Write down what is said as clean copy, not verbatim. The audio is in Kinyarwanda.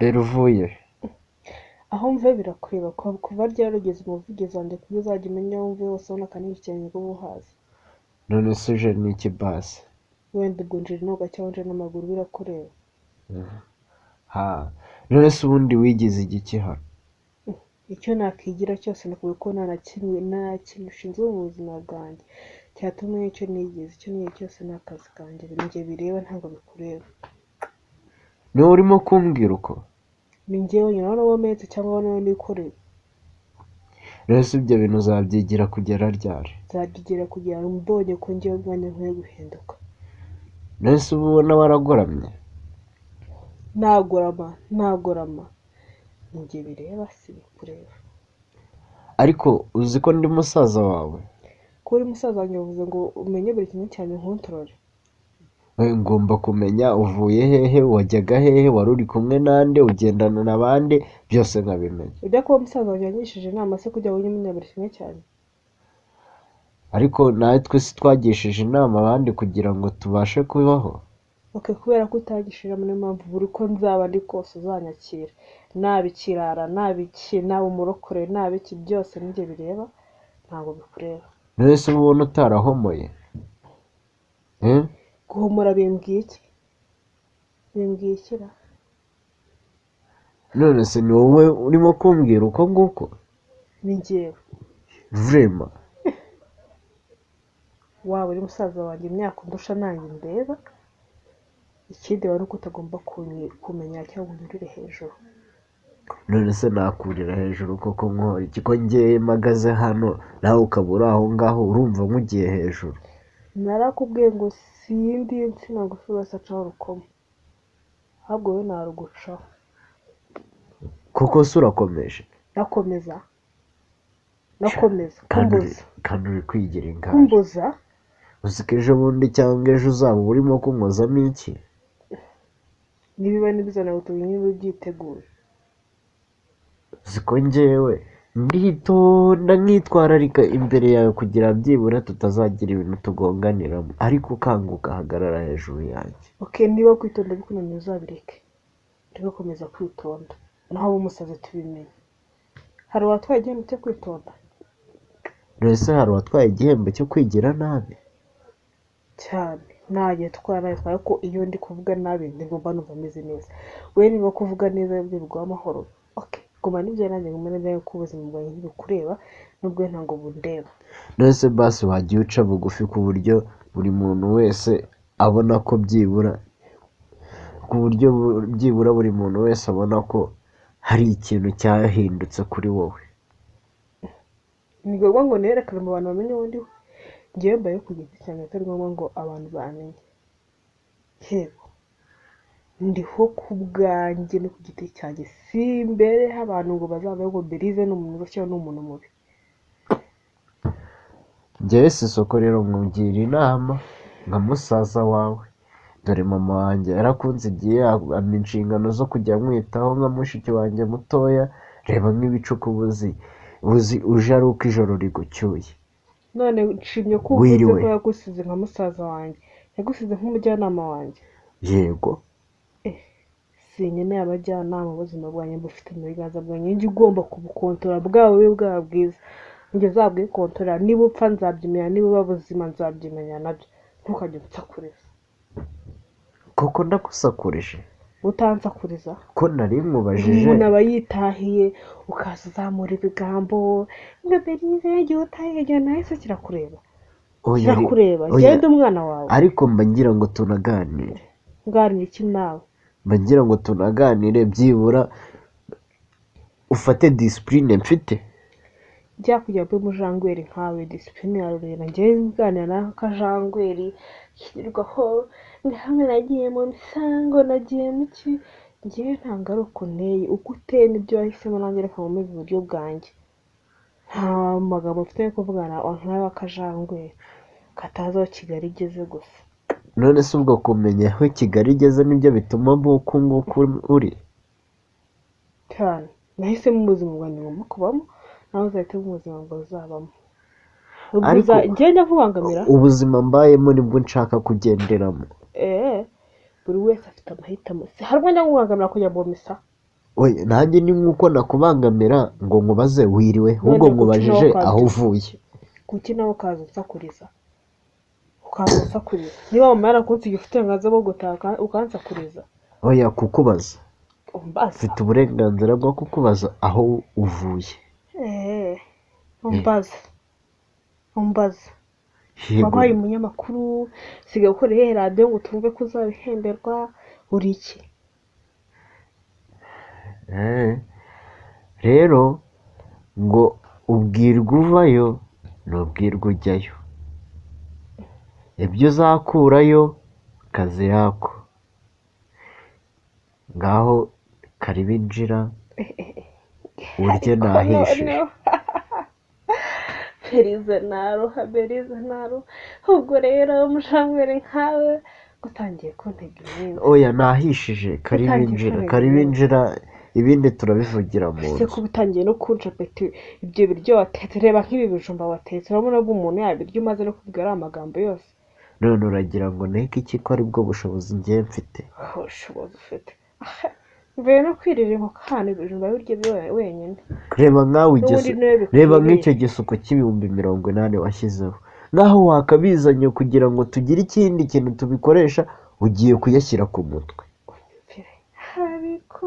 Rero uvuye Aho mvuye birakureba. Kuva ryari ugeze umuvugizi wanjye ku buryo uzajya umenya aho mvuye hose ubona akanini ngo ube uhazi? None se uje n'iki basi? Wenda ubwo nje noga cyangwa nje n'amaguru, birakureba. Ha, none se ubundi wigize igiki hano? Icyo nakigira cyose, nakubwiye ko nta na kimwe, nta kintu ushinzwe mu buzima bwanjye cyatuma icyo nigize. Icyo nigize cyose ni akazi kanjye, njye bireba, ntabwo bikureba. Niwe urimo kumbwira uko? Ni njyewe nyine urabona wometse cyangwa wowe nikoreye. None se ibyo bintu uzabyigira kugera ryari? Nzabyigira kugira ngo mbonye ko njyewe ubwanjye nkwiye guhinduka. None se uba ubona waragoramye? Nagorama, nagorama, ni njye bireba, si bikureba. Ariko uzi ko ndi musaza wawe? Kuba uri musaza wanjye bivuze ngo umenye buri kimwe cyane, nkontorore? Ngomba kumenya uvuye hehe, wajyaga hehe, wari uri kumwe nande, ugendana na bande, byose nkabimenya. Ujya kuba musaza wanjye yanyigishije inama se kugira ngo ujye umenya buri kimwe cyane? Ariko natwe si twagishije inama abandi kugira ngo tubashe kubaho? Ok, kubera ko utagishije inama, niyo mpamvu buri uko nzaba ndi kose uzanyakira, naba ikirara, naba iki, naba umurokore, naba iki, byose nijye bireba, ntabwo bikureba. None se uba ubona utarahomoye? Eh? Guhomora bimbwiye iki? Bimbwiye iki ra? None se ni wowe urimo kumbwira uko nguko? Ni njyewe. Vraiment? Waba uri musaza wanjye, imyaka undusha nanjye ndeba. Ikindi wari uko utagomba kumenya cyangwa ngo unyurire hejuru. None se nakurira hejuru koko nkora iki, ko ngewe mpagaze hano nawe ukaba uri aho ngaho, urumva nkugiye hejuru? Narakubwiye ngo sindi insina ngufi wese acaho urukoma, ahubwo wowe narugucaho. Koko se urakomeje? Nakomeza, nakomeza. Kandi Kumbuza. Kandi uri kwigira ingare. Kumbuza. Uzi ko ejo bundi cyangwa ejo uzaba urimo kunkozamo iki? Nibiba nibizana utuye, niba ubyiteguye. Uzi ko ngewe nditonda nkitwararika imbere yawe kugira byibura tutazagira ibintu tugonganiramo, ariko ukanga ugahagarara hejuru yanjye. Ok, niba kwitonda bikunaniye uzabireke, tugakomeza kwitonda naho abo umusazi tubimenye. Hari uwatwaye igihembo cyo kwitonda? Mbese hari uwatwaye igihembo cyo kwigira nabi? Cyane, ntajya twara twara ko iyo ndi kuvuga nabi ndigomba numva meze neza. We niba kuvuga neza ibyo biguha amahoro, ok, guma n'ibyo, nanjye nguma n'ibyawe, kuko ubuzima bwanjye ntibukureba nubwo ntabwo bundeba. Mbese basi wagiye uca bugufi ku buryo buri muntu wese abona ko byibura, ku buryo byibura buri muntu wese abona ko hari ikintu cyahindutse kuri wowe. Ni ngombwa ngo nerekane mu bantu bamenye uwo ndiwe? Ngewe mbayeho ku giti cyanjye, atari ngombwa ngo abantu bamenye. Yego, ndiho ku bwanjye no ku giti cyanjye, si imbere abantu ngo bazabe ngo Berize ni umuntu mwiza cyangwa ni umuntu mubi. Njyewe si isoko rero, nkugira inama nka musaza wawe. Dore mama wanjye yarakunze igihe ampa inshingano zo kujya amwitaho nka mushiki wanjye mutoya. Reba nk'ibicuku ubuzi uzi uje ari uko ijoro rigucyuye. None nshimye ko uvuze Wiriwe. ko yagusize nka musaza wanjye, yagusize nk'umujyanama wanjye? Yego. Sinkeneye abajyanama, ubuzima bwanjye mbufite mu biganza bwanjye, njye ugomba kubukontorora, bwaba bubi bwaba bwiza, njye nzabwikontorora. Niba upfa nzabyimenya, niba uba buzima nzabyimenya nabyo. Ntukajye unsakuriza. Koko ndagusakurije? Utansakuriza. Ko nari nkubajije. Umuntu aba yitahiye, ukaza uzamura ibigambo ngo Berize igihe utahiye igihe nahise, kirakureba? Oya, Kirakureba? Oya. Genda umwana wawe. Ariko mba ngira ngo tunaganire. Nganira iki nawe? Mba ngira ngo tunaganire, byibura ufate disipurine mfite. Njya kujya mbe umujangweri nkawe, disipurine yarurera. Njyewe nganira nawe akajangweri kirirwaho ngo hamwe nagiye mu misango, nagiye mu ki. Njyewe ntabwo ari uko nteye. Uko uteye nibyo wahisemo, nanjye reka nkomeze uburyo bwanjye. Nta magambo mfite yo kuvugana nkawe akajangweri katazi aho Kigali igeze gusa. None se ubwo kumenya aho Kigali igeze nibyo bituma uku nguku uri? Cyane, nahisemo ubuzima bwanjye ngomba kubamo, nawe uzahitemo ubuzima bwawe uzabamo. Ubwo Ariko njyewe njya kubangamira? Ubuzima mbayemo nibwo nshaka kugenderamo. Buri wese afite amahitamo. Si hari ubwo njya kubangamira kujya mu misa? Oya, nanjye ni nk'uko nakubangamira ngo nkubaze wiriwe, ahubwo None kuki nawe nkubajije ukaza aho uvuye. Kuki nawe ukaza unsakuriza? Ukaza unsakuriza niba mama yarakunsigiye ufite uburenganzira bwo gutaha ukansakuriza? Oya, kukubaza. Umbaza. Mfite uburenganzira bwo kukubaza aho uvuye. Eee, umbaza, umbaza. Yego. Wabaye umunyamakuru, usigaye ukora iyihe radiyo ngo tumve ko uzabihemberwa? Uri iki? Rero ngo ubwirwa uvayo ntubwirwa ujyayo, ibyo uzakurayo kazi yako. Ngaho karibu injira urye Ariko nahishije. Noneho Berize naruha, berize naruha. Ubwo rero umushambere nkawe utangiye kuntega iminsi. Oya, nahishije, karibu Utangiye injira, kuntega karibu iminsi. injira, ibindi turabivugira mu Ese nzu. kuba utangiye no kunca apeti, ibyo biryo watetse, reba nk'ibi bijumba watetse, urabona ko umuntu yabirya umaze no kubwira ariya magambo yose? None uragira ngo nteke iki ko aribwo bushobozi ngiye mfite? Ubushobozi ufite, mvuye no kwirira inkoko ahantu, ibijumba birya wenyine. Reba nkawe N'ubundi igisuko, niwe reba bikwiriye. nk'icyo gisuko cy'ibihumbi 80 washyizeho, naho wakabizanye kugira ngo tugire ikindi kintu tubikoresha, ugiye kuyashyira ku mutwe. Unyumvire, ariko